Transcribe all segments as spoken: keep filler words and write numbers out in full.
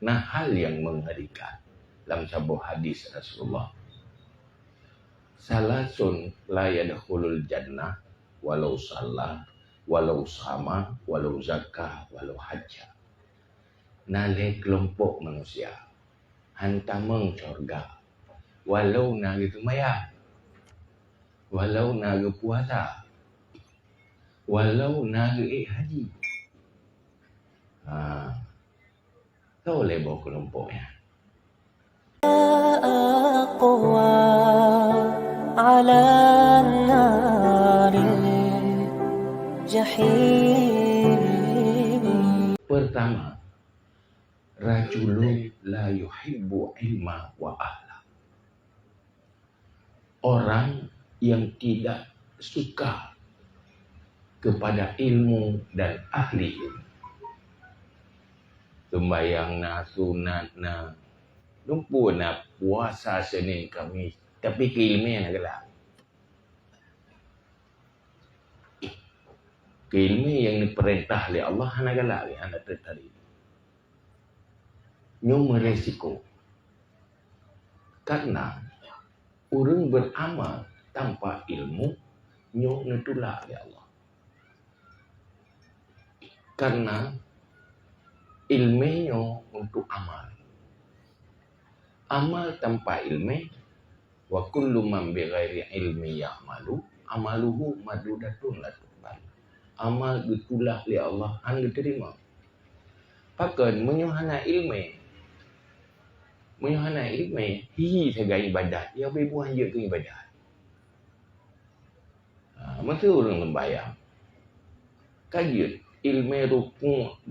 Na hal nyang mengerikan lam saboh hadis Rasulullah, "Salasun la yadkhulul jannah walau shalla, walau shama, walau zakka, walau hajja." Na lhée keulompok manusia han tamong syeuruga, walau na geuseumayang, walau na geupuasa, walau na geuék haji. Ha. Soe lé boh keulompok nyan? أقوى على النار الجحيم. Pertama, rajulun la yuhibbu ilma wa ahla. Orang yang tidak suka kepada ilmu dan ahli ilmu. Sumbayang na, sunat na, lumpur na, puasa Senin Kamis, tapi keu ileumé hana galak. Keu ileumé nyang neupeurintah lé Allah hana galak, hana teutarima. Nyoe meuresiko. Karena ureuëng beuramal tanpa ilmu nyoe neutulak lé Allah. Karena ileumé nyoe untuk amal. Amal tanpa ileumé, "Wa kullu man bighairi ilmi ya'malu, amaluhu mardudatun la tuqbal." Amal geutulak lé Allah, hana geuteurimong. Pakon? Meunyoe hana ileumé, meunyoe hana ileumé, hi sagai ibadat, ya beubuang jeuet keu ibadat. Ha, meusti ureuëng seumbayang, ka jeuet ileumé rukuk,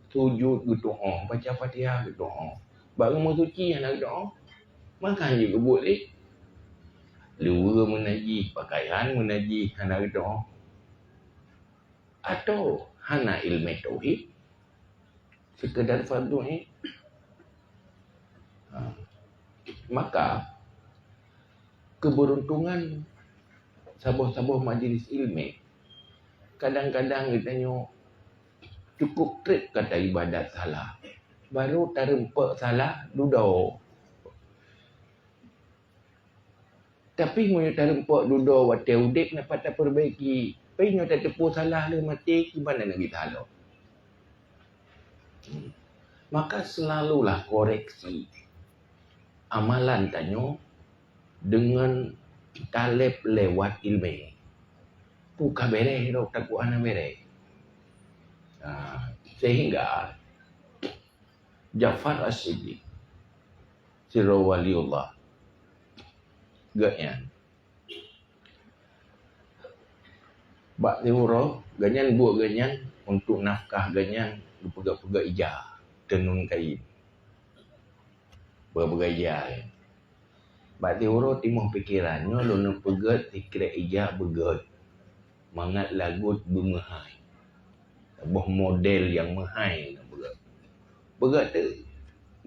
sujud geutu'oh, baca Fatihah geutu'oh, bak rumoh suci hana geutu'oh, maka jeuet geubuet lé. Luweue meunajih, pakaian meunajih, hana geutu'oh. Atau hana ileumé tauhid, sekedar fardu ain. Ha. Maka, keberuntungan saboh-saboh majlis ilmu, kadang-kadang geutanyoe cukup treb ka taibadat salah, baru tareumpok salah dudoe. Tapi meunyoe tareumpok dudoe watée udeb, na pat tapeureubaiki. Tapi nyoe tateupeue salah lheueh maté, kiban na geutalok. Maka selalulah koreksi amalan tanyoe deungon taleb lewat ileumé. Peu ka béréh rot takot hana béréh. Nah, sehingga Ja'far As-Siddiq, sidroe waliullah, geuh nyan. Bak siuroe, geuh nyan buet geuh nyan untuk nafkah geuh nyan geupeugét-peugét ija, teunun kain. Peugét-peugét ija. Bak siuroe timoh pikeran, nyoe lôn neupeugét sikrek ija beugét, mangat lagot beumeuhai. Saboh model nyang meuhai neupeugét. Peugét teuk,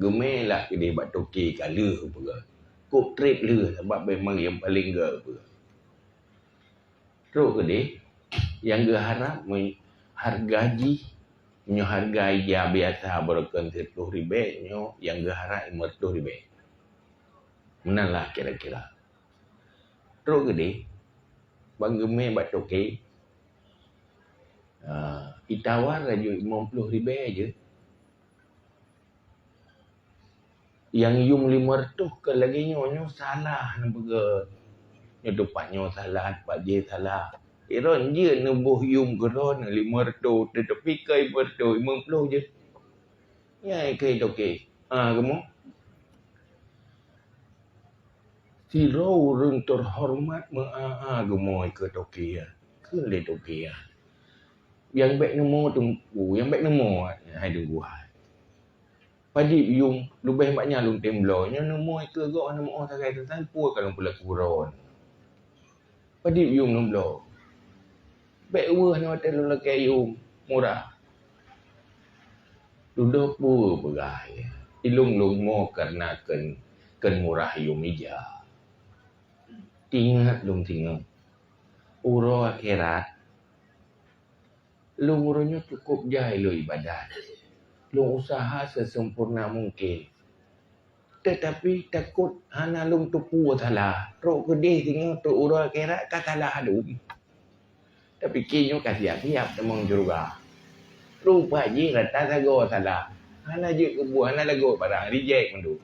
geumé lah keudeh bak toke ka lheueh peugét. Kok treb lheueh, sabab memang nyang paleng gét peugét. Trok keudeh, nyang geuharab meu-, hareuga jih, meunyoe hareuga ija biasa barokon sireutôh ribée, nyoe nyang geuharab limong reutôh ribée. Meunan lah kira-kira. Trok keudeh, ban geumé bak toke, ah, itawa laju limong ploh ribée jeuet. Nyang yum limong reutôh ka lagée nyoe, nyoe salah neupeugét. Nyoe teumpat nyoe salah, teumpat jéh salah. Sidroe jeuet neuboh yum keudroe limong reutôh, teutapi ka limong reutôh, limong ploh jeuet. Nyan keu toke. Ah, kamoe. Sidroe ureuëng teuhoreumat meu-a-a geumoe keu toke nyan. Kheun lé toke nyan, "Nyang bék neumoe Teungku, nyang bék neumoe hai Teungku hai. Padub yum leubeh mak nyan lôn tem bloe, nyoe neumoe keu gob hana meu-oh sagai teusan, peue ka lôn peulaku droe." Padub yum lôn bloe. Bék weueh nyoe watée lôn lakée yum murah. Dudoe peue peugah, ilôn lôn mo kareuna kheun, kheun murah yum ija. Tingat lôn tingat, uroe akhirat, lôn uroe nyoe cukup jai lôn ibadat. Lôn useuha seuseumpurna mungken. Teutapi takot hana lôn teupeu salah. Trok keudeh singoh trok uroe akhirat ka salah lom. Tapike nyoe ka siap-siap tamong syeuruga. Rupa jih rata sagoe salah. Hana jeuet keu buet, hana lagot barang, reject mandum.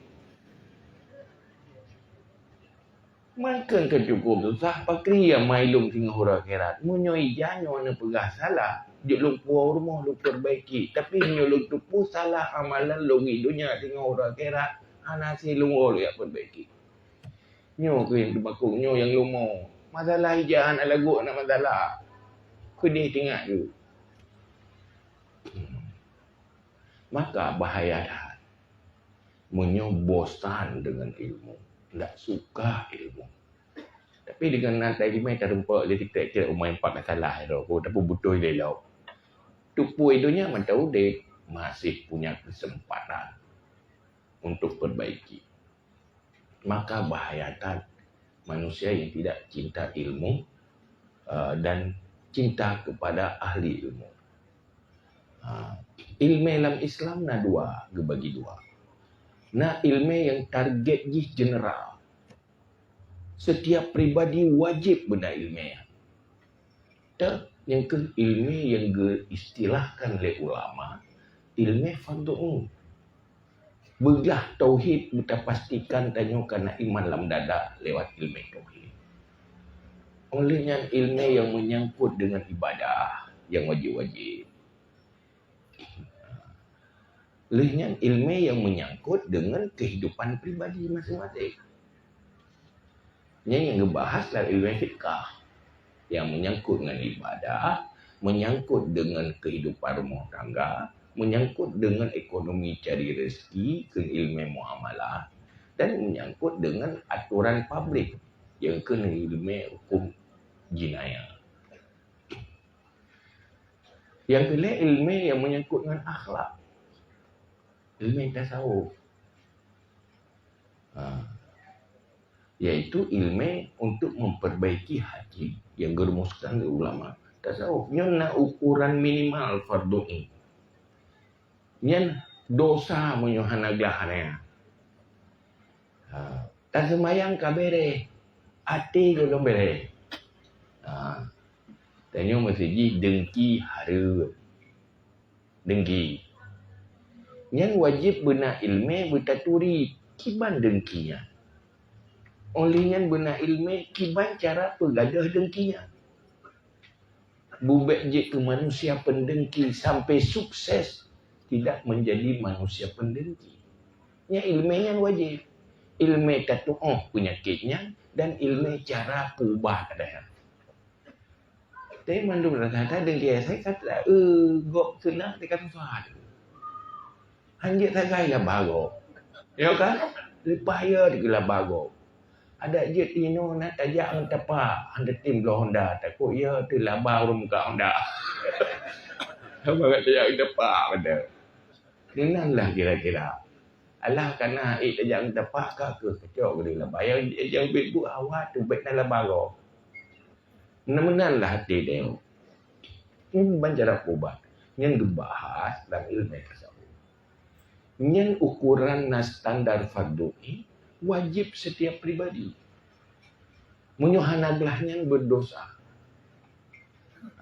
Mangkeueng ka cukôp susah, pakri nyang mai lôn singoh uroe akhirat. Meunyoe ija nyoe neupeugah salah, jeuet lôn puwoe u rumoh lôn peubaiki. Tapi meunyoe lôn teupeu salah amalan lôn ngon donya singoh uroe akhirat, hana hase lôn woe lôn jak peubaiki. Nyoe keuh nyang teumakot, nyoe nyang leumo. Masalah ija hana lagot, hana masalah. Keudeh teuingat ju. Maka bahaya that meunyoe bosan deungon ilmu, ndak suka ilmu. Tapi deungon na taileumèe tareumpok lé titek-titek umai empat masalah tu, tapi beutôi lé lom. Teupeu donya mantong udép, masih punya kesempatan untuk perbaiki. Maka bahaya that manusia yang tidak cinta ilmu, eh, dan cinta kepada ahli ilmu. Ha, ilmè lam Islam na dua, geubagi dua. Na ilmè nyang target jih general. Setiap pribadi wajib beuna ilmè nyan. Teuh, nyang keuh ilmè nyang geuistilahkan lé ulama, ilmè fardhu ain. Beuglah tauhid, beutapastikan tanyoe kana iman lam dada lewat ilmè tauhid. Óh lheueh nyan ilmè nyang meunyangkot deungon ibadah nyang wajib-wajib. Lheueh nyan ilmè nyang meunyangkot deungon keuhidupan pribadi maséng-maséng. Nyan nyang geubahas lam ilmè fiqah. Nyang meunyangkot ngon ibadah, meunyangkot deungon keuhidupan rumoh tangga, meunyangkot deungon ekonomi cari rezeki keu ilmè muamalah, dan meunyangkot deungon atoran publik, nyang keuh ilmè huköm jinayah. Nyang keulhèe ilmè nyang meunyangkot ngon akhlak. Ilmè tasawuf. Ha. Yaitu ilmè untuk memperbaiki hati nyang geurumuskan lé ulama tasawuf. Nyoe na ukoran minimal fardhu ain. Nyan dosa meunyoe hana glah nyan. Ha, taseumayang ka bèrèh, até gohlom bèrèh. Ha, tanyoe meuseujih deungki hareuem. Deungki. Nyan wajéb beuna ileumèe beutaturi kiban deungki nyan. Óh lheueh nyan beuna ileumèe kiban cara peugadôh deungki nyan. Bubèk jeuet keu manusia peundeungki sampai sukses tidak menjadi manusia peundeungki. Nyan ileumèe nyan wajéb. Ileumèe tatu'oh peunyakét nyan dan ileumèe cara peuubat nyan. Tapi mandum rata-rata deungki asai ka ta-, eh, gob seunang teuka susah. Hanjeuet sagai laba gob. Ya kan? Leupah ya dikeue laba gob. Adak jeuet inoe na tajak ngon tapak, han teutem bloe honda, takot ya teulaba ureueng muka honda. Laba ka tajak ngon tapak pada. Meunan lah kira-kira. Alah kana ék tajak ngon tapak ka keuh kacok geude laba. Nyang, nyang bit bu awat tu bèk na laba gob. Meunan-meunan lah até tanyoe. Nyan ban cara peuubat. Nyan geubahas lam ileumèe tasawuf. Nyan ukoran na standar fardhu ain wajéb setiap pribadi. Meunyoe hana glah nyan beudosa.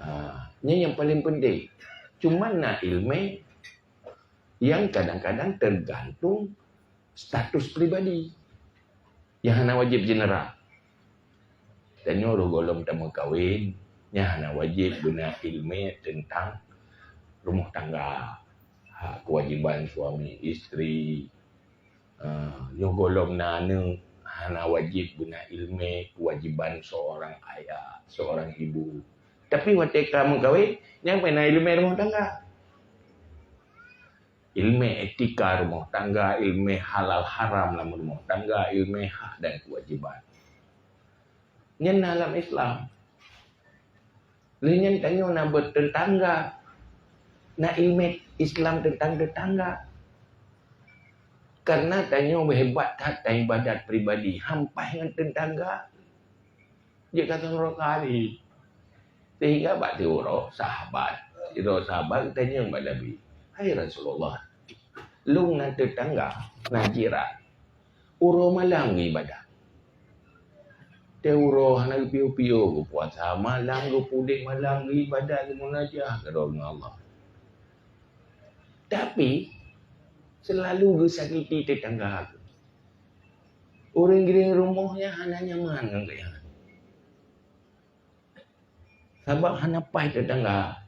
Ha, nyan nyang paleng penting. Cuman na ileumèe nyang kadang-kadang teugantung status pribadi nyang hana wajéb general. Tanyoe roh gohlom tameukawen, nyan hana wajéb beuna ileumèe teuntang rumoh tangga, hak keuwajéban suami istri. Ah, nyoe gohlom na aneuk, hana wajéb beuna ileumèe keuwajéban seurang ayah, seurang ibu. Tapi watèe ka meukawen, nyan pih na ileumèe rumoh tangga. Ileumèe etika rumoh tangga, ileumèe halal haram lam rumoh tangga, ileumèe hak dan keuwajéban. Nyan na lam Islam. Lheueh nyan tanyoe na beuteutangga. Na ileumèe Islam teuntang teutangga. Karena tanyoe beuhebat that taibadat pribadi, han paih ngon teutangga. Jeuet ka seumeurok kali. Sehingga bak siuroe sahabat, sidroe sahabat geutanyong bak Nabi, "Hai Rasulullah, Lôn na teutangga, na jiran. Uroe malam geuibadah. Teuh uroe hana geupiôh-piôh, geupuasa malam, geupuléh malam, geuibadah, geumunajah keudroe ngon Allah. Tapi, seulalu geusakiti teutangga geuh. Ureuëng giring rumoh nyan hana nyaman ngon geuhnyan. Sabab hana paih teutangga.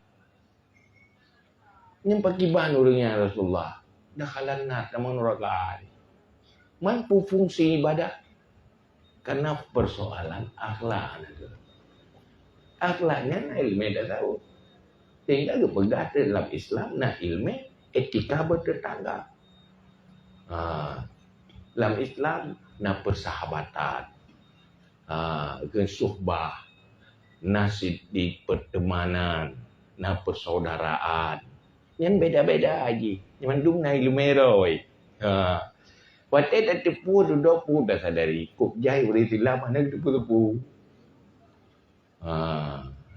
Nyan pakriban ureuëng nyan, ya Rasulullah? Dakhalan nar, tamong nuraka. Man peue fungsi ibadah? Karena persoalan akhlak na kheueh. Akhlak nyan ileumèe tasawuf. Sehingga geupeugah dalam Islam na ileumèe etika bertetangga. Ha, lam Islam na persahabatan, ha, keu suhbah, na siddi pertemanan, na persaudaraan. Nyan beda-beda jih. Nyan mandum na ileumèe roh. Ha. Watèe tateupeue dudoe peue tasadari, kok jai ureuëng Islam hana geuteupeue-teupeue. Ha,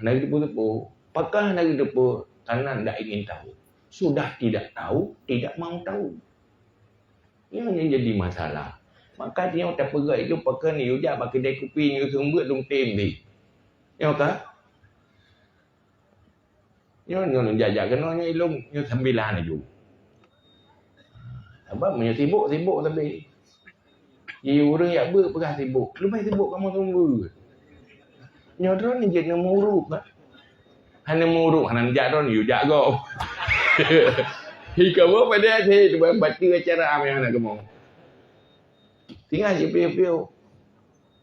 hana geuteupeue-teupeue. Pakon hana geuteupeue? Karena tidak ingin tahu. Sudah tidak tahu, tidak mau tahu. Nyoe nyang jadi masalah. Maka tanyoe tapeugah itu pakon yue jak bak keudè kupi nyoe seumeubeuet lôn tem deh. Nyoe ka? Nyoe, nyoe lôn jak-jak keunoe nyoe ilôn nyoe sambilan laju. Sabab meunyoe sibok, sibok sabe. Ji ureuëng jak beuet peugah sibok. Leubeh sibok kamoe seumeubeuet. Nyoe droeneuh jeuet neumeuruk, kan? Hana meuruk, hana jak droeneuh, yue jak gob. Hi kamoe pada akhé tu bateue acara nyang hana kamoe. Tinggai jipiôh-piôh.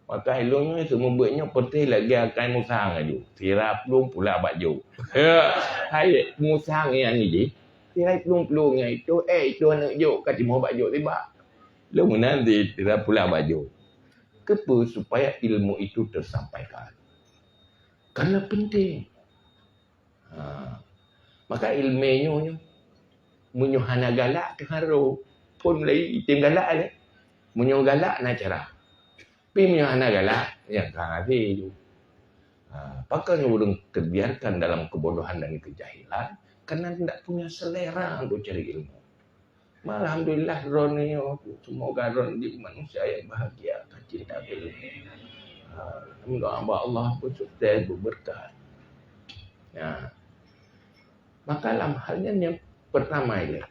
Maka ilôn nyoe seumeubeuet nyoe peureuteh lagèe akai musang laju. Sira plueng pula bak jok. Hai musang nyang jih. Sira plueng-plueng nyang itu, eh, itu aneuk jok ka timoh bak jok tibak. Lôn meunan di sira pula bak jok. Keupeue? Supaya ilmu itu tersampaikan. Karena penting. Ha. Maka ileumèe nyoe, nyoe, meunyoe hana galak teuharo, phon lé item galak lé. Meunyoe galak na cara. Tapi meunyoe hana galak, ya ka habéh ju. Ha, pakon ureuëng terbiarkan dalam kebodohan dan kejahilan karena tidak punya selera untuk cari ilmu. Alhamdulillah, droeneuh nyoe, semoga droeneuh jadi manusia yang bahagia, ka cinta ilmu. Ha, meudoa bak Allah pun sukses, berberkat. Ya. Maka lam hal nyan yang pertama ialah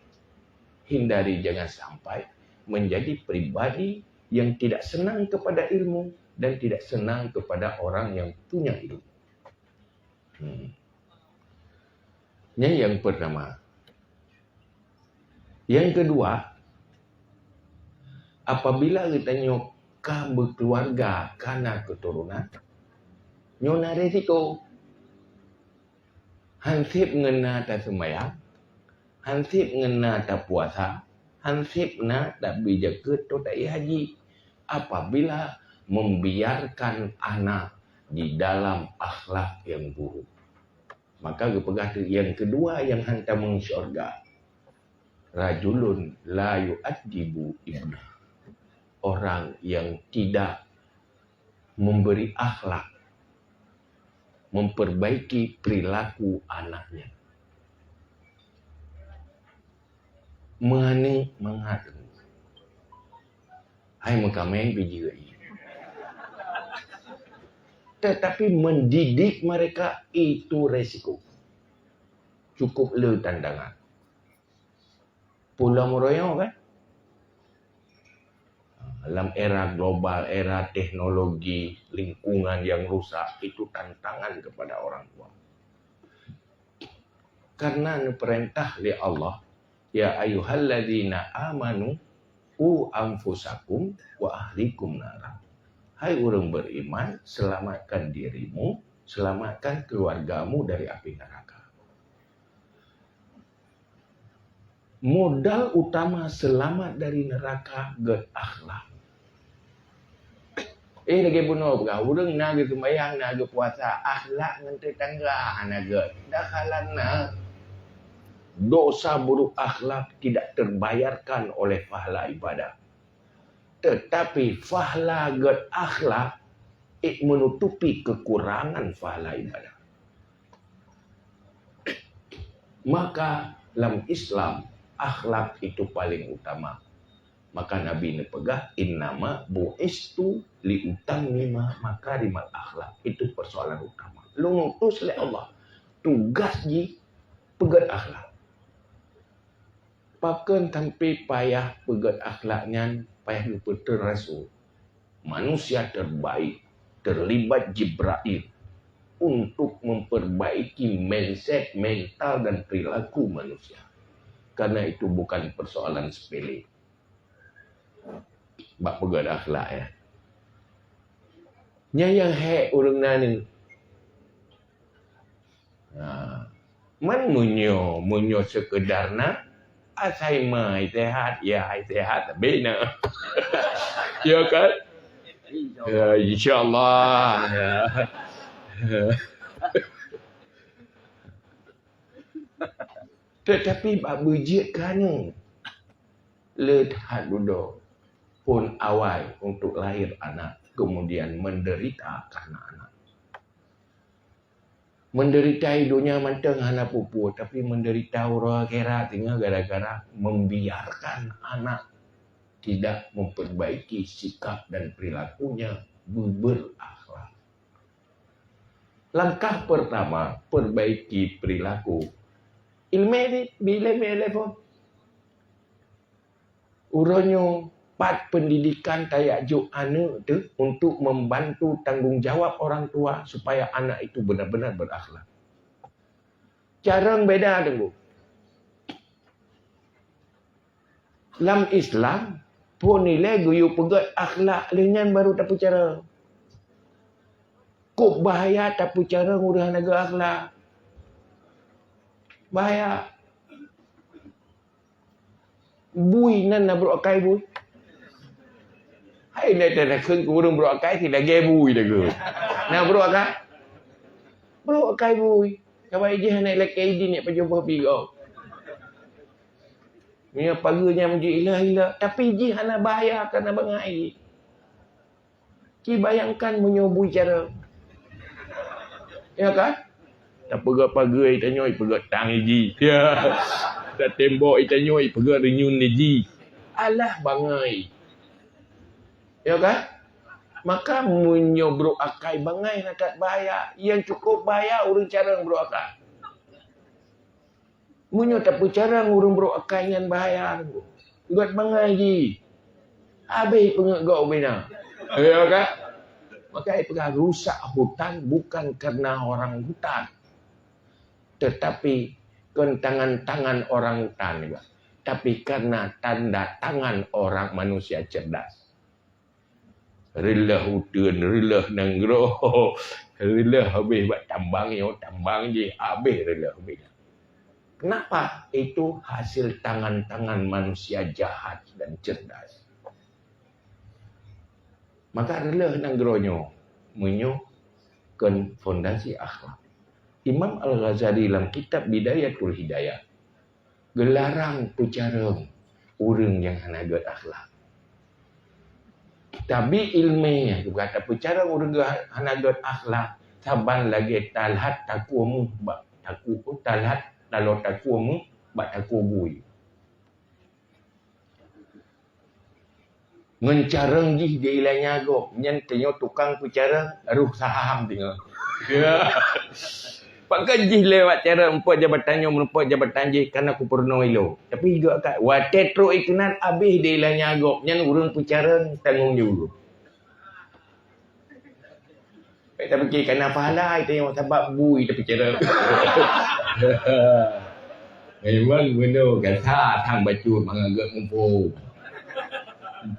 hindari jangan sampai menjadi pribadi yang tidak senang kepada ilmu dan tidak senang kepada orang yang punya ilmu. Hmm. Nyan yang pertama. Yang kedua, apabila geutanyoe ka beukeuluwarga, ka na keuturonan, nyoe na risiko. Hanseb ngon na taseumayang, hanseb ngon na tapuasa, hanseb na tabri jakeuet atau taék haji, apabila membiarkan anak di dalam akhlak yang buruk. Maka geupeugah teuk nyang keudua nyang han tamong syurga, "Rajulun la yu'addibu ibnah." Orang yang tidak memberi akhlak, memperbaiki perilaku anaknya. Meuaneuk mangat. Hai meukaméng pih jeuet. Tetapi mendidik mereka itu resiko. Cukup le tantangan. Pulang meroyong kan? Dalam era global, era teknologi, lingkungan yang rusak, itu tantangan kepada orang tua. Karena neupeurintah lé Allah, "Ya ayyuhalladzina amanu qu anfusakum wa ahlikum nara." Hai ureuëng beriman, selamatkan dirimu, selamatkan keluargamu dari api neraka. Modal utama selamat dari neraka gét akhlak. Eh, lagèe bunoe peugah, ureuëng na geuseumayang, na geupuasa, akhlak ngon tetangga hana gét. Dakhalan nar. Dosa buruk akhlak tidak terbayarkan oleh pahala ibadah. Tetapi pahala gét akhlak, eh, menutupi kekurangan pahala ibadah. Maka lam Islam, Akhlak itu paling utama. Maka Nabi neupeugah, "Innama bu'istu liutammima makarimal akhlak." Itu persoalan utama. Lôn utus lé Allah. Tugas jih peugét akhlak. Pakon sampai payah peugét akhlak nyan, payah geupeutrön rasul. Manusia terbaik terlibat Jibrail untuk memperbaiki mindset, mental dan perilaku manusia. Karena itu bukan persoalan sepele. Bak peugét akhlak, ya. Nyan nyang hék ureuëng na nyoe. Ha. Man meunyoe, meunyoe sekedar na, asai ma sehat, ya sehat, habéh na. Ya kan? Ya, insya Allah. Ya. Tetapi bak beujeuet keu aneuk, le that dudoe phon awai untuk lahir anak, kemudian menderita karena anak. Menderita di dunia mantong hana peue-peue, tapi menderita uroe akhirat singoh gara-gara membiarkan anak tidak memperbaiki sikap dan perilakunya, beuberakhlak. Langkah pertama, perbaiki perilaku. Ilmé di, bi ilmé telepon. Uroe nyoe pat pendidikan tajak jok aneuk teuh untuk membantu tanggung jawab orang tua supaya anak itu benar-benar berakhlak. Carông beda teungku. Lam Islam, phon ilée geuyue peugét akhlak lheueh nyan baru tapeucarông. Kok bahaya tapeucarông ureuëng hana gét akhlak. Bahaya. Bui nan na brok akai bui. Hai na teurakheun keu ureuëng brok akai si lagée bui lagée. Na brok akai? Brok akai bui. Kabai jih hana lakée idin yak pajoh boh bigong. Meunyoe pageue nyang meujeuet ilah-ilah, tapi jih hana bahaya karena bangai. Ci bayangkan meunyoe bui carông. Ya kan? Tapeugah pageue itanyoe, ipeugah tang iji. Ya. Tatembok itanyoe, ipeugah rinyun iji. Alah bangai. Ya kan? Maka meunyoe brok akai bangai na that bahaya. Yang cukup bahaya ureuëng carông brok akai. Meunyoe tapeucarông ureuëng brok akai nyan bahaya, gét bangai jih. Habéh peungeuet gob ubé na. Ya kan? Maka ipeugah rusak hutan bukan karena orang hutan, tetapi kon tangan-tangan orang hutan juga, tapi karena tanda tangan orang manusia cerdas. Reuloh uteuen, reuloh nanggroe, reuloh habéh bak tambang nyoe, tambang jih habéh reuloh habéh. Kenapa? Itu hasil tangan-tangan manusia jahat dan cerdas. Maka reuloh nanggroe nyoe, meunyoe kon fondasi akhlak. Imam Al-Ghazali lam kitab Bidayatul Hidayah geularang peucarông ureuëng nyang hana gét akhlak. Tabi ilmé nyang geupeugah tapeucarông ureuëng hana gét akhlak saban lagée talhat takue méuh bak takue, talhat taloe takue méuh bak takue bui. Ngon carông jih di ilanya gob, nyan tanyoe tukang peucarông roh saham teungoh. Ya. Pakon jih lewat carông meurumpok jabatan nyoe, meurumpok jabatan jih, kana kupeurunoe ilong. Tapi geukat watée trok ikeunan habéh di ilanya gob, nyan ureuëng peucarông tanggong jaweueb. Bèk tapike kana pahala, ita nyoe sabab bui tapike. Memang bunoe gata sang bacut mangat geuh muphom.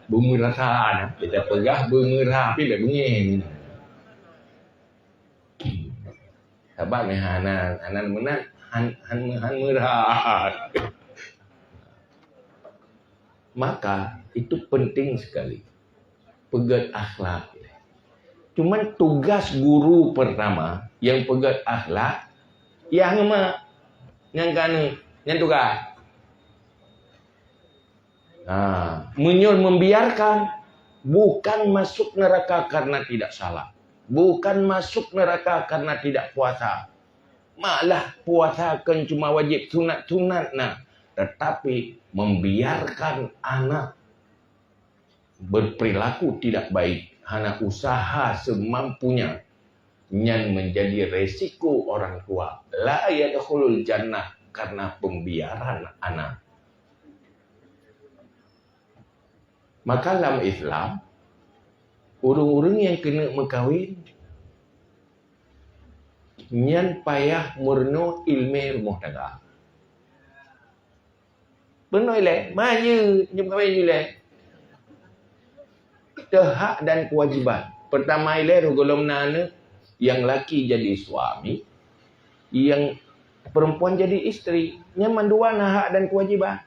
Beumeurasa na, ita peugah beumeurasa pih bèk beungèh. Sabab meuhana, hana meunan, han, han, han meurasa. Maka itu penting sekali. Peugét akhlak. Cuman tugas guru pertama nyang peugét akhlak, nyang ma, nyang kanu, nyang tugas. Ha, meunyoe membiarkan, bukan masuk neraka karena tidak salat. Bukan masuk neraka karena tidak puasa. Malah puasa kon cuma wajib, sunat-sunat na. tetapi membiarkan anak berperilaku tidak baik, hana usaha semampunya, nyan menjadi resiko orang tua. La yadkhulul jannah karena pembiaran anak. Maka lam Islam, ureuëng-ureuëng nyang keuneuk meukawen, nyan payah meurunoe iéleumé rumoh tangga. Peunoh ilée, maju nyang kawin ilée. Teu hak dan kewajiban. Pertama ilée roh gohlom na aneuk, yang laki jadi suami, yang perempuan jadi isteri. Nyan mandua na hak dan kewajiban.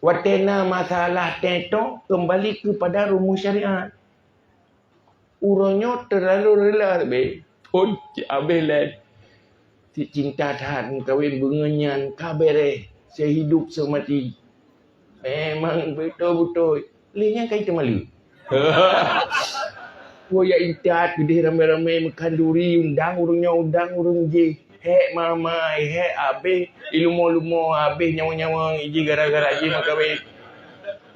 Watée na masalah teuntang, kembali kepada rumus syariat. Uroe nyoe terlalu rela sabe. Phon cit abéh lé. Cit cinta that meukawen beungon nyan ka beureh, seuhidup seumati. Memang beutôi-beutôi. Lé nyan kai teumaleue. Woe ya intat keudeh ramé-ramé meukhanduri, undang ureuëng nyoe, undang ureuëng jih. Hék mamai, hék abéh, ilumo-lumo abéh nyawa-nyawa iji gara-gara jih meukawen.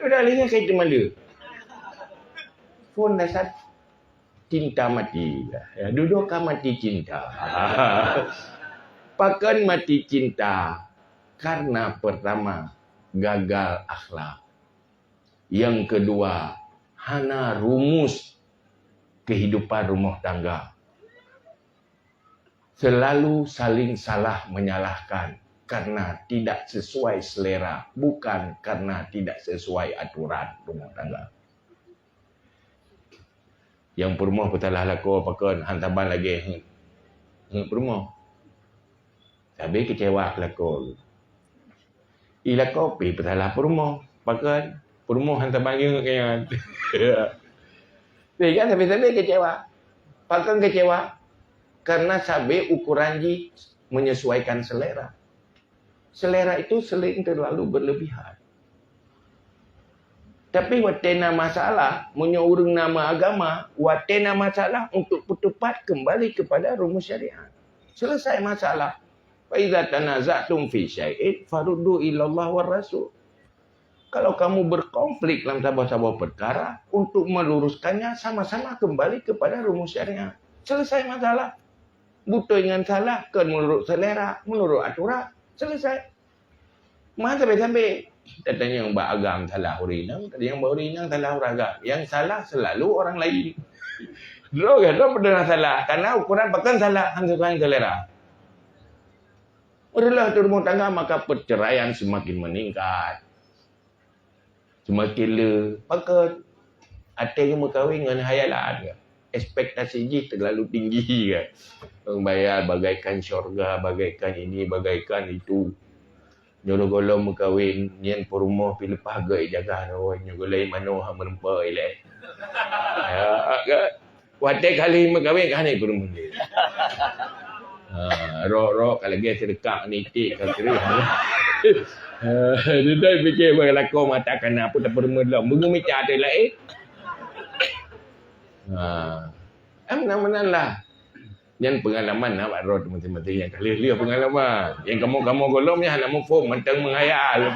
Udah lé nyan kai teumaleue. Phon dasar cinta mati. Ya, dudoe ka mati cinta. Pakon mati cinta? Karena pertama, gagal akhlak. Yang kedua, hana rumus kehidupan rumah tangga. Selalu saling salah menyalahkan karena tidak sesuai selera, bukan karena tidak sesuai aturan rumah tangga. Nyang peurumoh peusalah lakoe pakon, han saban lagée heuet, heuet peurumoh. Sabe keucewa lakoe. I lakoe pih peusalah peurumoh, pakon peurumoh han saban lagée heuet keu nyan. Sehingga sabe-sabe keucewa. Pakon keucewa? Karena sabe ukuran jih menyesuaikan selera. Selera itu sering terlalu berlebihan. Tapi watée na masalah, meunyoe ureuëng na meuagama, watée na masalah untuk peuteupat kembali kepada rumus syariat. Selesai masalah. Fa idza tanaza'tum fi syai'in faruddu ilallah war rasul. Kalau kamu berkonflik dalam saboh-saboh perkara, untuk meluruskannya sama-sama kembali kepada rumus syariat. Selesai masalah. Beutôi ngon salah, kon menurut selera, menurut aturan. Selesai. Meuhan sabe-sabe. Tatanyong bak agam salah ureuëng inong, tatanyong bak ureuëng inong salah ureuëng agam. Yang salah selalu orang lain. Droe kan, droe pernah salah. Karena ukuran pakon salah, han sesuai selera. Reuloh tu rumah tangga, maka perceraian semakin meningkat. Semakin le, pakon? Até nyoe meukawen ngon hayalan. Ekspektasi jih terlalu tinggi kan. Bayar bagaikan syurga, bagaikan ini, bagaikan itu. Nyoe gohlom meukawen, nyan peurumoh pih leupah gét jaga nyoe, nyoe gohlom manoe hana meureumpok ilée. Ya, kan? Watée kali meukawen ka hana peurumoh lé. Ha, rok-rok ka lagée seudeukah nitik ka kreueh. Ha, dudai pikée bak lakoe mata kana pun tapeurumoh lom. Beungeumita teuh laén. Ha. Em meunan-meunan lah. Nyan peungalaman na bak droe masing-masing nyang ka lheueh-lheueh peungalaman. Nyang kamoe-kamoe gohlom nyan hana muphom mantong meuhayal.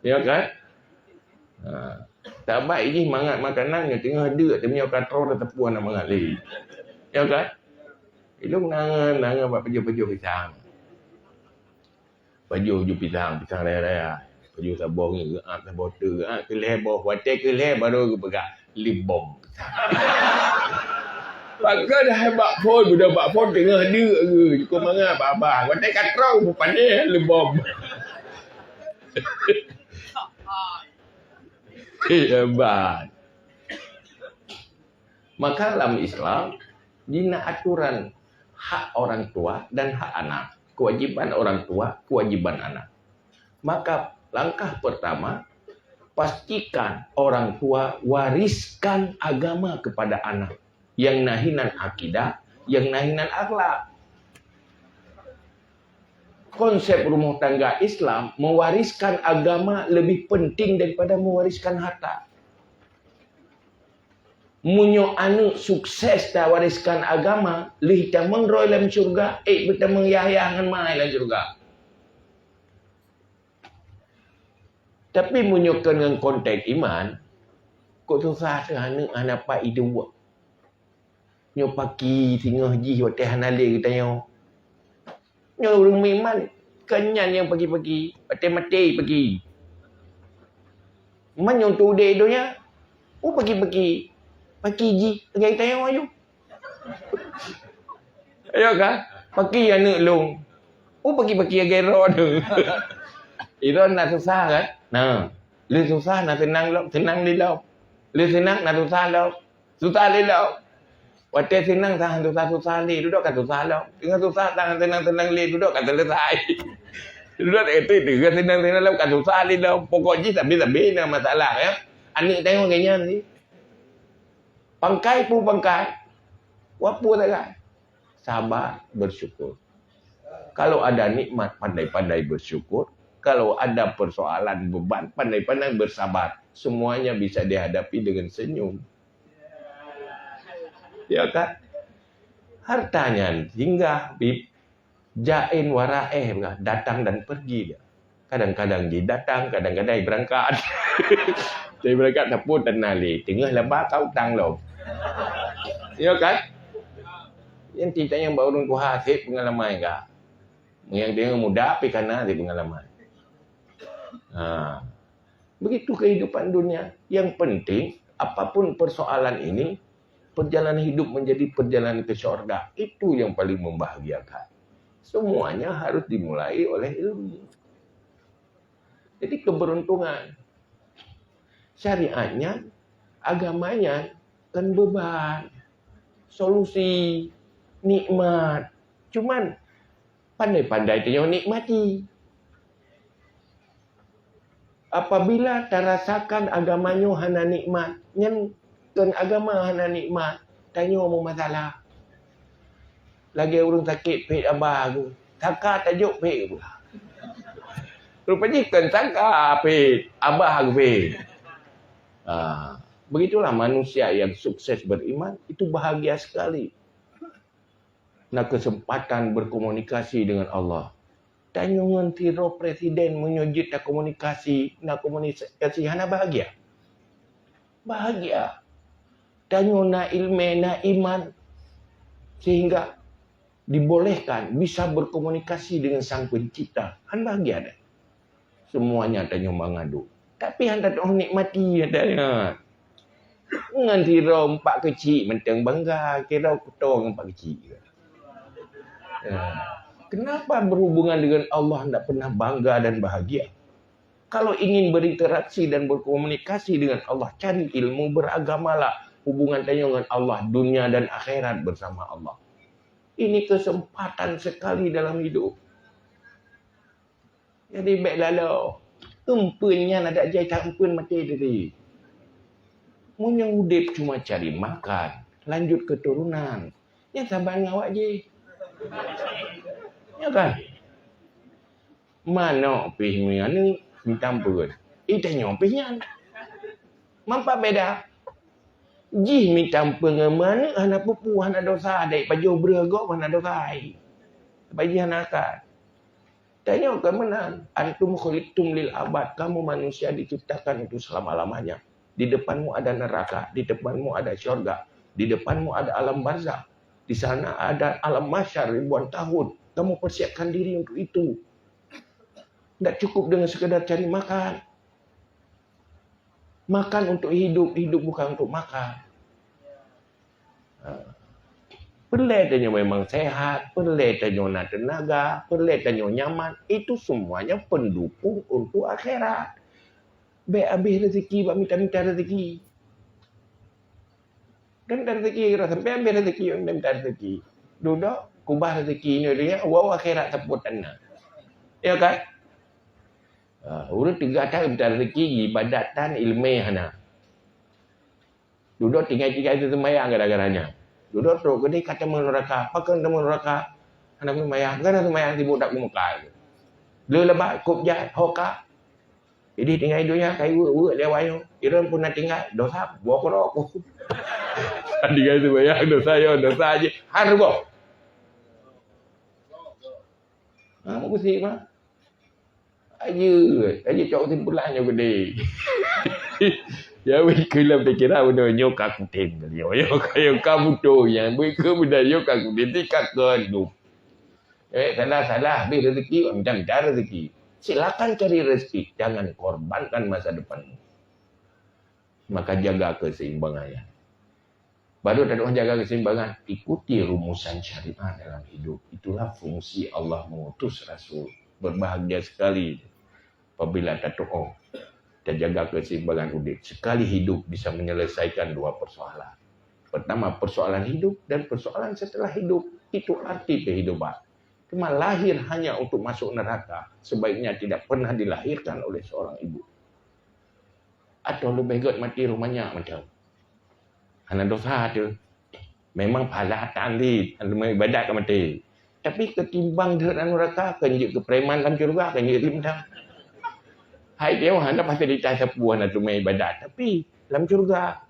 Ya kan? Ha. Tabak jih mangat makanan nyang teungoh deuk, tapi nyoe ka troh teupue na mangat lé. Ya kan? Ilong nangan, nangan bak pajoh-pajoh pisang. Pajoh ju pisang, pisang raya-raya. Pajoh saboh ngi geuat, saboh teuk geuat, keu lhée boh. Watée keu lhée baru geupeugah, "Leubom." Pakon hai bak phon, budak bak phon teungoh deuk geuh, jukon mangat babah. Watée ka troh, beupanéh leubom. Hebat. Maka lam Islam, dina aturan hak orang tua dan hak anak, kewajiban orang tua, kewajiban anak. Maka langkah pertama, pastikan orang tua wariskan agama kepada anak. Yang nahinan akidah, yang nahinan akhlak. Konsep rumah tangga Islam mewariskan agama lebih penting daripada mewariskan harta. Meunyoe aneuëk sukses tawariskan agama, lheueh tamong droe lam syeuruga, ék beutamong yah-yah ngon mai lam syeuruga. Tapi meunyoe kon ngon konteks iman, kok susah teuh aneuëk hana pat iduek. Nyoe paki singoh jih watée hana lé geutanyoe. Nyoe ureuëng meuiman, kon nyan nyang paki-paki, watée maté paki. Man nyang teu udeb donya, u paki-paki, paki jih lagée tanyoe ayue. Ayo ka, paki aneuëk lôn. U paki-paki lagée droe tu. Droe na susah kan? Nah, lé susah na seunang lom, seunang lé lom. Lé seunang na susah lom. Susah lé lom. Watée seunang tahan susah-susah lé, dudoe ka susah lom. Teungoh susah tahan seunang-seunang lé, dudoe ka seuleusai. Dudoe ka teungoh seunang-seunang lom ka susah lé lom. Pokok jih sabe-sabe na masalah ya. Aneuëk tanyoe lagée nyan sih. Pangkai pun pangkai. Wapu sagai. Sabar, bersyukur. Kalau ada nikmat, pandai-pandai bersyukur. Kalau ada persoalan beban, pandai-pandai bersabar. Semuanya bisa dihadapi dengan senyum. Ya kan? Harta nyan singgah, bib, jaén waraéh, datang dan pergi dia. Kadang-kadang jih datang, kadang-kadang berangkat. Jadi berangkat sapeue tan na lé, teungoh laba ka utang lom. Ya kan? Nyang titanyong bak ureuëng tuha sit peungalaman ka. Nyang teungoh muda pih kana sit peungalaman. Ha. Begitu kehidupan dunia. Yang penting, apapun persoalan ini, perjalanan hidup menjadi perjalanan ke syurga. Itu yang paling membahagiakan. Semuanya harus dimulai oleh ilmu. Jadi keberuntungan. Syariatnya, agamanya kan beban, solusi, nikmat. Cuman pandai-pandai tanyoe nikmati. Apabila tarasakan agama nyoe hana nikmat, nyan kon agama hana nikmat, tanyoe meumasalah. Lagée ureuëng sakét phet abah geuh, saka tajok phet geuh. Rupajih kon saka phet, abah geuh phet. Ah, begitulah manusia yang sukses beriman, itu bahagia sekali. Na kesempatan berkomunikasi dengan Allah. Tanyoe ngon sidroe presiden meunyoe jeuet takomunikasi, na komunikasi hana bahagia? Bahagia. Tanyoe na ileumé, na iman, sehingga dibolehkan bisa berkomunikasi dengan Sang Pencipta. Kan bahagia dah. Semuanya tanyoe mengadu. Tapi hana tatu'oh nikmati, hana. Ngon sidroe empat keuchik mantong bangga, kira kuto ngon empat keuchik. Ya. Kenapa berhubungan dengan Allah tidak pernah bangga dan bahagia? Kalau ingin berinteraksi dan berkomunikasi dengan Allah, cari ilmu, beragamalah. Hubungan tanyoe ngon Allah, dunia dan akhirat bersama Allah. Ini kesempatan sekali dalam hidup. Jadi bék laloe. Eumpeuen nyan adak jai ta eumpeuen maté tadi. Meunyoe udeb cuma cari makan, lanjut keturunan, nyan saban ngon awak jih. Ya kan? Manok pih meuaneuk mita eumpeuen. Itanyoe pih nyan. Mampa beda. Jih mita eumpeuen ngon meuaneuk hana peue-peue, hana dosa, dai pajoh breuh gob hana dosa. Tapi jih hana akan. Tanyoe kan meunan, antum khuliqtum lil abad, kamu manusia diciptakan untuk selama-lamanya. Di depanmu ada neraka, di depanmu ada syurga, di depanmu ada alam barzakh. Di sana ada alam mahsyar ribuan tahun. Kamu persiapkan diri untuk itu. Tidak cukup dengan sekedar cari makan. Makan untuk hidup, hidup bukan untuk makan. Ha. Peureulée tanyoe memang sehat, peureulée tanyoe na teunaga, peureulée tanyoe nyaman, itu semuanya pendukung untuk akhirat. Bék habéh rezeki bak mita-mita rezeki. Kan ada rezeki, sampai habéh rezeki, minta rezeki. Dudoe, kubah rezeki nyoe dunia, wow akhirat seupôt na. Ya kan? Ha, ureuëng teuga that minta rezeki, ibadat tan, ileumé hana. Dudoe tinggai-tinggai teu seumayang gara-gara nyan. Dudoe trok keudeh ka teumé neuraka, pakon teumé neuraka? Hana seumayang, hana seumayang sibuk that keu Mekah. Le lebat, kop jai, hoka. Jadi tinggai donya kai weuek-weuek lé awak nyoe. Irön pun na tinggai, dosa, buah keurok. Tadi kan sembahyang dosa yo, dosa aja. Harbo. Ha, mau kusik mah. Aja, aja cok kesimpulan nyoe gede. Ya, weh, keulam pikiran udah nyoe ka kutem kali. Nyoe, nyoe ka, nyoe ka buto yang bui ke benda nyoe ka kutem ti ka keudup. Eh, salah-salah habis rezeki, minta-minta rezeki. Silakan cari rezeki, jangan korbankan masa depanmu. Maka jaga keseimbangannya. Baru tatu'oh jaga keseimbangan, ikuti rumusan syariat dalam hidup. Itulah fungsi Allah mengutus Rasul. Berbahagia sekali apabila tatu'oh, tajaga keseimbangan udip. Sekali hidup bisa menyelesaikan dua persoalan. Pertama, persoalan hidup dan persoalan setelah hidup. Itu arti kehidupan. Cuma lahir hanya untuk masuk neraka, sebaiknya tidak pernah dilahirkan oleh seorang ibu. Atau leubeh gét maté ruh manyak macam. Hana dosa tu. Memang pahala tan di, hana ibadat ka maté. Tapi ketimbang deuh lam neraka, kan jeuet keu preman lam syurga, kan jeuet di mantong. Hai dia hana fasilitas sapeue, hana teumé ibadat, tapi lam syurga.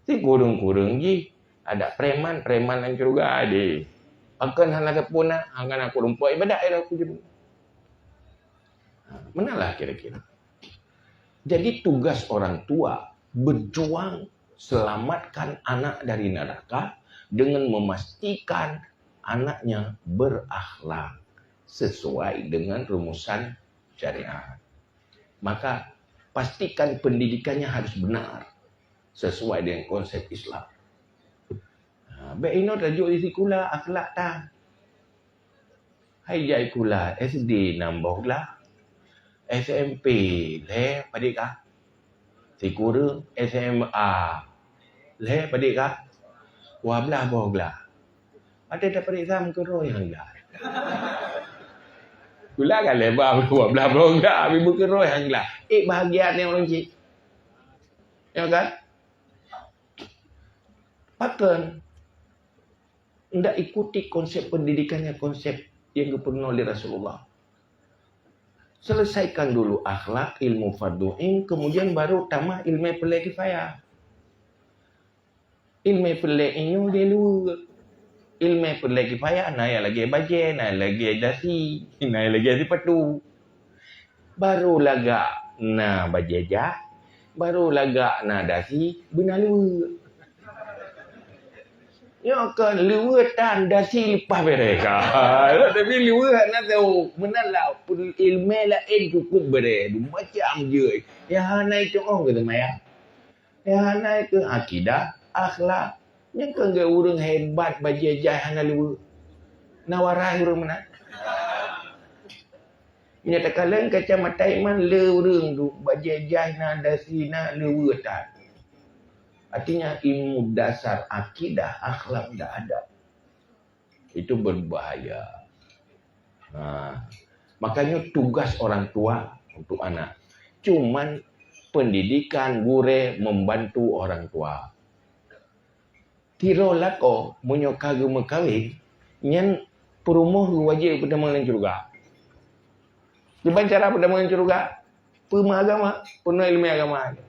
Si kureueng-kureueng jih, ada preman, preman lam syurga deh. Pakon hana sapeue na, hana kureueng po ibadat ya aku jemput. Meunalah kira-kira. Jadi tugas orang tua berjuang selamatkan anak dari neraka dengan memastikan anaknya berakhlak sesuai dengan rumusan syariat. Maka pastikan pendidikannya harus benar sesuai dengan konsep Islam. Ha, bèk inoe tajok di sikula akhlak tan. Hai jai sikula S D nam boh glah, S M P lhèe padit kah? Sikureueng S M A lhèe padit kah? Dua blah boh glah. Watèe tapareksa meukeurôi han glah. Sikula kan lhèe blah, dua blah boh glah, tapi meukeurôi han glah. Eh, bahagia ni orang cik. Ya kan? Pakon? Ndak ikuti konsep pendidikannya, konsep yang geupeureunoe lé Rasulullah. Selesaikan dulu akhlak, ilmu fardhu ain, kemudian baru tamah ilmu peureulèe kifayah. Ilmu peureulèe ain nyoe di luwa. Ilmu peureulèe kifayah na nyang lagèe bajèe, na nyang lagèe dasi, na nyang lagèe sipatu. Baru lagak na bajèe jak, baru lagak na dasi beuna luwa. Nyoe kon luwa tan, dasi leupah bèrèh ka. Tapi luwa hana tao. Meunan lah, ilmu laén cukup bèrèh, macam jeuet. Nyang hana itu'oh keu seumayang. Nyang hana keu akidah, akhlak. Nyang keu ureueng hebat bajèe jai hana luwa. Na warai ureueng meunan. Meunyoe takalon kacamata iman le ureueng tu bajèe jai na dasi na luwa that. Artinya ilmu dasar akidah, akhlak dan adab. Itu berbahaya. Ha. Makanya tugas orang tua untuk anak. Cuman pendidikan gurèe membantu orang tua. Sidroe lakoe meunyoe ka geumeukawen, nyan peurumoh geuwajéb peutamong lam syeuruga. Kiban cara peutamong lam syeuruga? Peue meuagama, peurunoe ileumèe agama.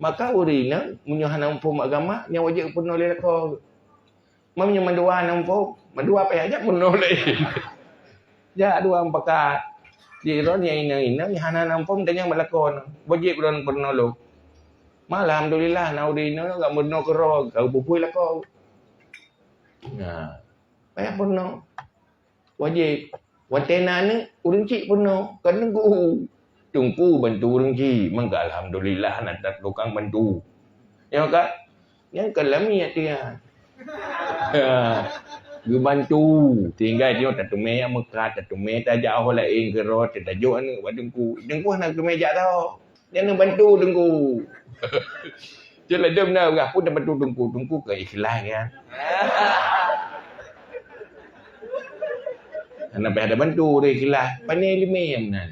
Maka ureueng inong meunyoe hana muphom agama, nyan wajéb peurunoe lé lakoe. Meunyoe mandua hana muphom, mandua payah jak peurunoe lé. Jak dua mupakat. Di droe nyang inong-inong nyang hana muphom tanyong bak lakoe, wajéb droe peurunoe lôn. Ma alhamdulillah na ureueng inong ka meurunoe keudroe, ka geupeuphôi lakoe. Nah, payah peurunoe. Wajéb. Watèe na aneuk, ureueng chik peurunoe, kon teungku. Teungku bantu ureueng chik, maka alhamdulillah na that tukang bantu. Nyoe ka, nyan kon lamiet dia. Ha, geubantu. Tinggai nyoe tateumé nyang meukat, tateumé tajak ho laén keudroe, tajok aneuk bak teungku. Teungku hana teumé jak tho. Nyan neubantu teungku. Cit ladôm na ureueng pun tabantu teungku, teungku keu ikhlas nyan. Hana payah tabantu ureueng ikhlas, pane ileumèe nyan meunan.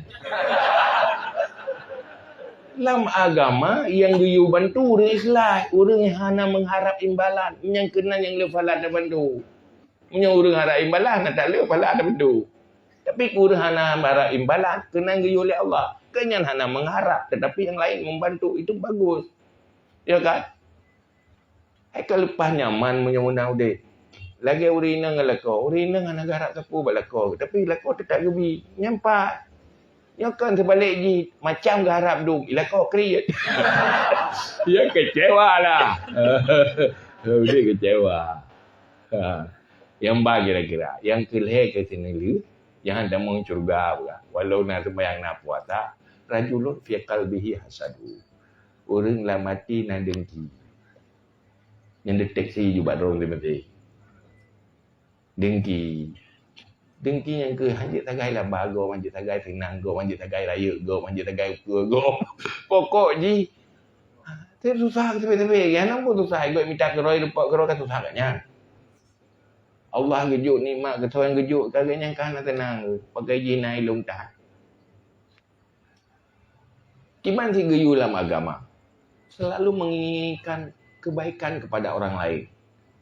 Lam agama nyang geuyue bantu ureueng ikhlas, ureueng nyang hana mengharap imbalan, nyang keunan nyang le pahala tabantu. Meunyoe ureueng harap imbalan, na tak le pahala tabantu. Tapi ureueng hana harap imbalan, keunan geuyue lé Allah. Keu nyan hana mengharap, tetapi nyang laén membantu, itu bagus. Ya kan? Hai ka leupah nyaman meunyoe meunan udeb. Lagée ureuëng inong ngon lakoe, ureuëng inong hana geuharab sapeue bak lakoe, tapi lakoe teutap geubi. Nyan pat. Nyoe kon seubalek jih, macam geuharab dum, lakoe kriet. Ya kecewa lah. Udeb kecewa. Ha. Nyang ba kira-kira, nyang keu lhée keu seuneulheueh, jangan tamong syeuruga peugah. Walau na seumayang na puasa, rajulun fi qalbihi hasadu. Ureuëng lam até na dengki. Nyang deteksi ju bak droe teuh maté. Dengki. Dengki nyang keu hanjeuet sagai laba gob, hanjeuet sagai seunang gob, hanjeuet sagai rayeuk gob, hanjeuet sagai ukeue gob. Pokok jih, teuh susah keu sabe-sabe. Nyang pun susah, gobnyan mita keudroe, leupok keudroe ka susah gobnyan. Allah geujok nikmat keu soe nyang geujok, ka gobnyan ka hana seunang. Pakai jih na ilong tahan. Kiban cit geuyue lam agama, selalu menginginkan kebaikan kepada orang lain.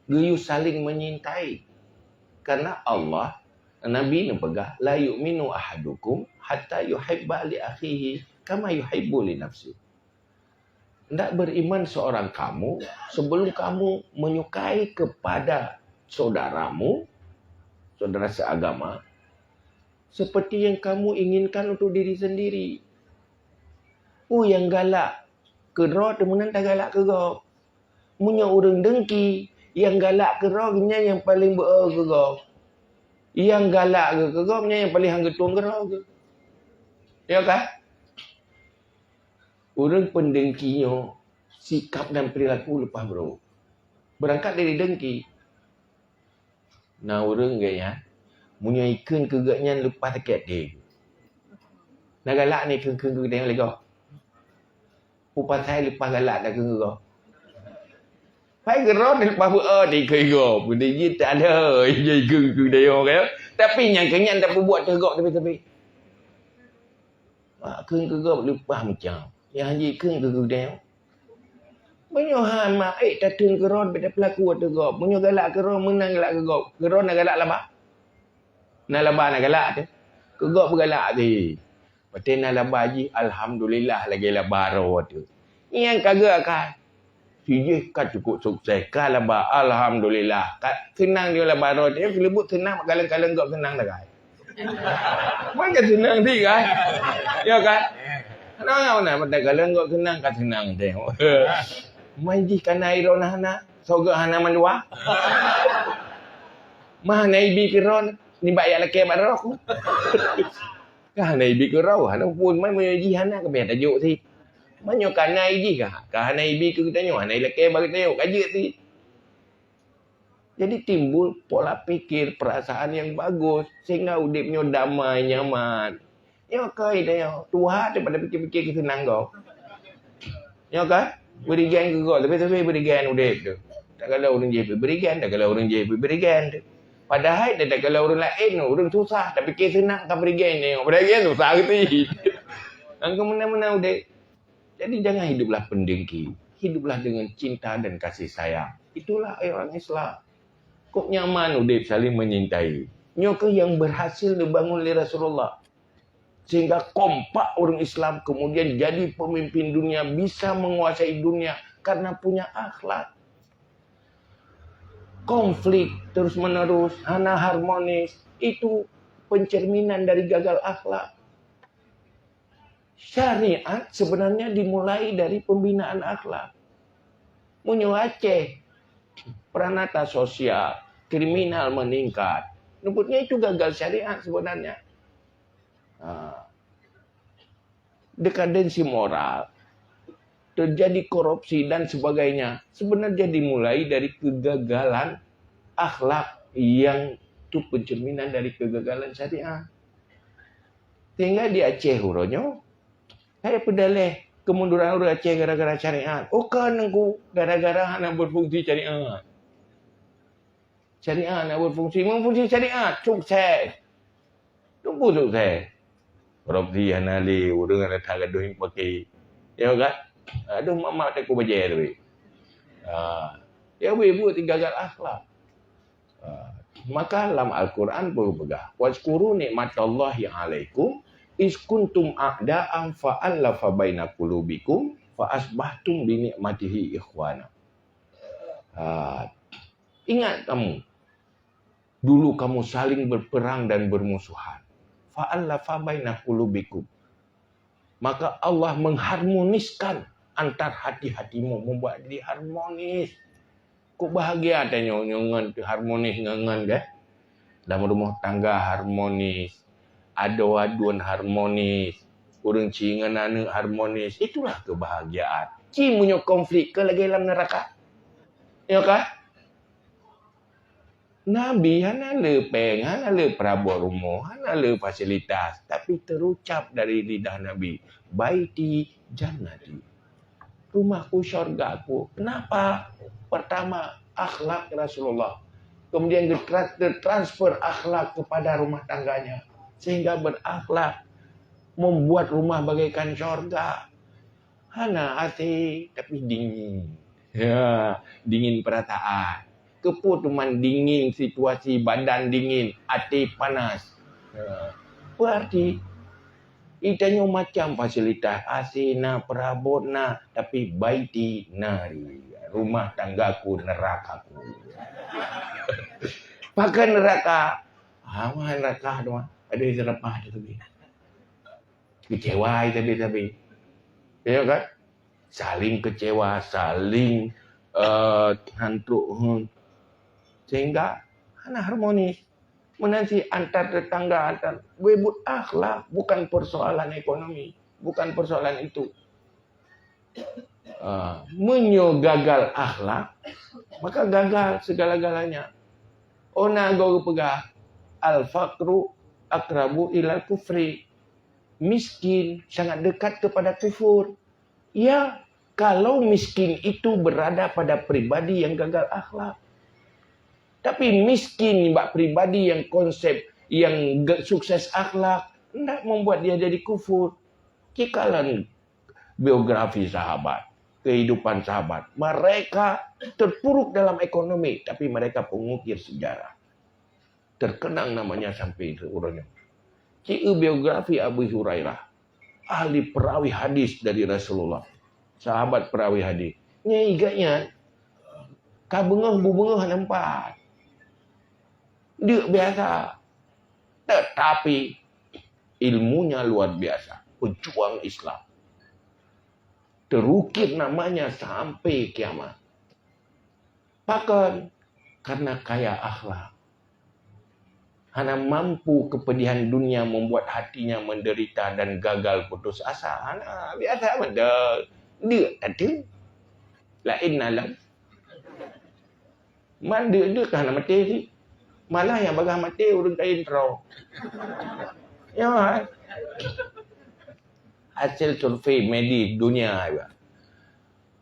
Geuyue saling menyintai. Karena Allah, Nabi neupeugah, "La yu'minu ahadukum hatta yuhibba li akhihi kama yuhibbu li nafsi." Hendak beriman seorang kamu sebelum kamu menyukai kepada saudaramu, saudara seagama, seperti yang kamu inginkan untuk diri sendiri. Peue nyang galak keu droe teuma meunan tagalak keu gob. Meunyoe ureuëng dengki, nyang galak keu droe nyan nyang paleng beu-o keu gob. Nyang galak keu gob nyan nyang paleng han geutueng keu droe. Ya kan? Ureuëng peundengki nyoe sikap dan perilaku leupah brok. Beurangkat dari dengki. Na ureuëng gét nyan, meunyoe ikheun keu gobnyan leupah sakét até. Na galak ni kheun-kheun keu geutanyoe lé gob. Peue pasai leupah galak takheun keu gob. Pai keudroe leupah beu-o dikeue gob. Peue jih tak ada, jih kheun keu geutanyoe kan. Tapi nyang keu nyan tapeubuet teuh gob tapi-tapi. Mak kheun keu gob leupah macam. Nyang jikheun keu geutanyoe. Meunyoe han mak ék takheun keu droe beda peulaku ateueh gob. Meunyoe galak keu droe meunan galak keu gob. Keu droe na galak laba. Na laba na galak teuh. Keu gob galak teuh. Watée na laba jih alhamdulillah lagée laba droe teuh. Nyang ka geuakai. Sijih ka cukup sukses, ka laba, alhamdulillah. Ka seunang di laba droe, dia keuleubut seunang, kalon-kalon gob seunang dah kan. Mana seunang di kan? Ya kan? Nah, mana mata kalon gob seunang, ka seunang tengok. Mai jih kana iro nah, nah, soga hana mandua. Mah na ibi keu ron, nibak yak lakée bak droe. Ka hana ibi keu droe, hana pun mai meunyoe jih hana keubiet tajok sit. Meunyoe ka na jih ka, ka hana ibi keu geutanyoe, hana ilakée bak geutanyoe, ka jeuet sit. Jadi timbul pola pikir, perasaan yang bagus sehingga udeb nyoe damai, nyaman. Nyoe keu tanyoe, tuha daripada pikir-pikir keu seunang gob. Nyoe kan? Berigan keu gob, tapi-tapi berigan udeb tu. Tak kala ureuëng jih berigan, tak kala ureuëng jih berigan tu. Padahai dah tak kala ureuëng laén, ureuëng susah, tapi ke seunang ka berigan ni. Berigan susah gitu. Angka mana-mana udeb. Jadi jangan hiduplah pendengki. Hiduplah dengan cinta dan kasih sayang. Itulah orang Islam. Kok nyaman udeb saling menyintai. Nyoe keuh yang berhasil dibangun oleh Rasulullah. Sehingga kompak orang Islam kemudian jadi pemimpin dunia, bisa menguasai dunia karena punya akhlak. Konflik terus-menerus, hana harmonis, itu pencerminan dari gagal akhlak. Syariat sebenarnya dimulai dari pembinaan akhlak. Meunyoe Aceh, pranata sosial, kriminal meningkat, nyebutnya itu gagal syariat sebenarnya. Ha. Dekadensi moral, terjadi korupsi dan sebagainya, sebenarnya dimulai dari kegagalan akhlak yang itu pencerminan dari kegagalan syariat. Sehingga di Aceh uroe nyoe, hai peudaleh kemunduran ureuëng Aceh gara-gara syariat. Oh kan nengku, gara-gara hana berfungsi syariat. Syariat hana berfungsi, memfungsi syariat, sukses. Tunggu sukses. Korupsi hana lé, ureuëng hana that gadoh nyang pakai. Ya kan? Aduh, mak-mak takut bajai tapi. Ha. Ya, ibu-ibu tinggal akhlak. Ha. Maka lam Al-Quran pun peugah, "Wazkuru nikmatallahi alaikum iz kuntum a'da'an fa allafa baina qulubikum fa asbahtum bi nikmatihi ikhwana." Ah, ingat kamu, dulu kamu saling berperang dan bermusuhan. Fa'allafa baina qulubikum. Maka Allah mengharmoniskan antar hati-hatimu, membuat jadi harmonis. Kok bahagia tanyoe nyoe ngon harmonis ngon, ngon, kan? Dalam rumah tangga harmonis, adoe aduen harmonis, ureueng chik ngon aneuk harmonis. Itulah kebahagiaan. Ci meunyoe konflik, keu lagèe lam neuraka. Ya kan? Nabi hana le péng, hana le peurabot rumoh, hana le fasilitas, tapi terucap dari lidah Nabi, "Baiti jannati." Rumahku syurgaku. Kenapa? Pertama, akhlak Rasulullah. Kemudian getra-, tertransfer akhlak kepada rumah tangganya. Sehingga berakhlak membuat rumah bagaikan syurga. Hana A C, tapi dingin. Ya, dingin perasaan. Keupeue teuma dingin situasi, badan dingin, até panas. Ya. Berarti, itanyoe macam fasilitas, A C na, peurabot na, tapi baiti nari. Rumah tanggaku nerakaku. Pakon neuraka? Ha, mah neuraka tu mah. Ada yang terlepas tu tadi. Kecewa tapi-tapi. Ya kan? Saling kecewa, saling, eh, hantrok, hmm. Sehingga hana harmonis. Meunan cit antar tetangga, antar, weh, buet akhlak, bukan persoalan ekonomi, bukan persoalan itu. Ah, meunyoe gagal akhlak, maka gagal segala-galanya. Oh, na geupeugah, "Al-faqru aqrabu ilal kufri." Miskin sangat dekat kepada kufur. Ya, kalau miskin itu berada pada pribadi yang gagal akhlak. Tapi miskin bak pribadi yang konsep, yang ge-, sukses akhlak, ndak membuat dia jadi kufur. Jikalau biografi sahabat, kehidupan sahabat, mereka terpuruk dalam ekonomi, tapi mereka pengukir sejarah. Terkenang namanya sampai ke ureueng nyoe. Ci biografi Abu Hurairah, ahli perawi hadis dari Rasulullah, sahabat perawi hadis. Nyan igat nyan, ka beungoh bubeungoh hana meupat. Deuk biasa. Tetapi ilmunya luar biasa. Pejuang Islam. Terukir namanya sampai kiamat. Pakon? Karena kaya akhlak. Hana mampu kepedihan dunia membuat hatinya menderita dan gagal putus asa. Hana, biasa beutôi. Deuk tadi. Lain alam. Man deuk-deuk ka hana maté cit. Malah nyang bagah maté ureueng kayém troe. Ya, hai. Hasil survei medis dunia juga.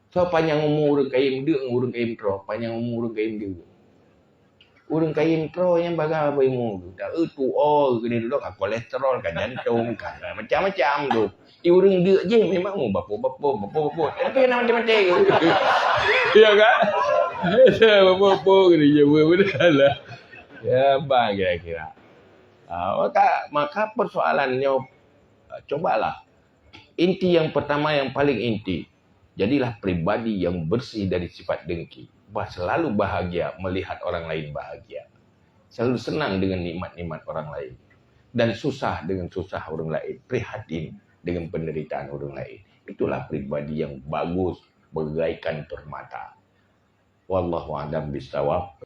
So, panyang umu ureueng kayém deuk ngon ureueng kayém troe, panyang umu ureueng kayém deuk. Ureueng kayém troe nyang bagah bak umu, dak eu tuo keuneuk dudoe ka kolesterol, ka jantong, ka macam-macam tu. Di ureueng deuk jih memang mu bapo-bapo, bapo-bapo. Tapi hana maté-maté. Ya kan? Bapo-bapo keuneuk jaweueb beutôi lah. Ya, bah kira-kira. Ah, maka, maka persoalan nyoe, ah, cobalah. Inti yang pertama, yang paling inti, jadilah pribadi yang bersih dari sifat dengki. Bah, selalu bahagia melihat orang lain bahagia. Selalu senang dengan nikmat-nikmat orang lain. Dan susah dengan susah orang lain. Prihatin dengan penderitaan orang lain. Itulah pribadi yang bagus bagaikan permata. Wallahu a'lam bishawab.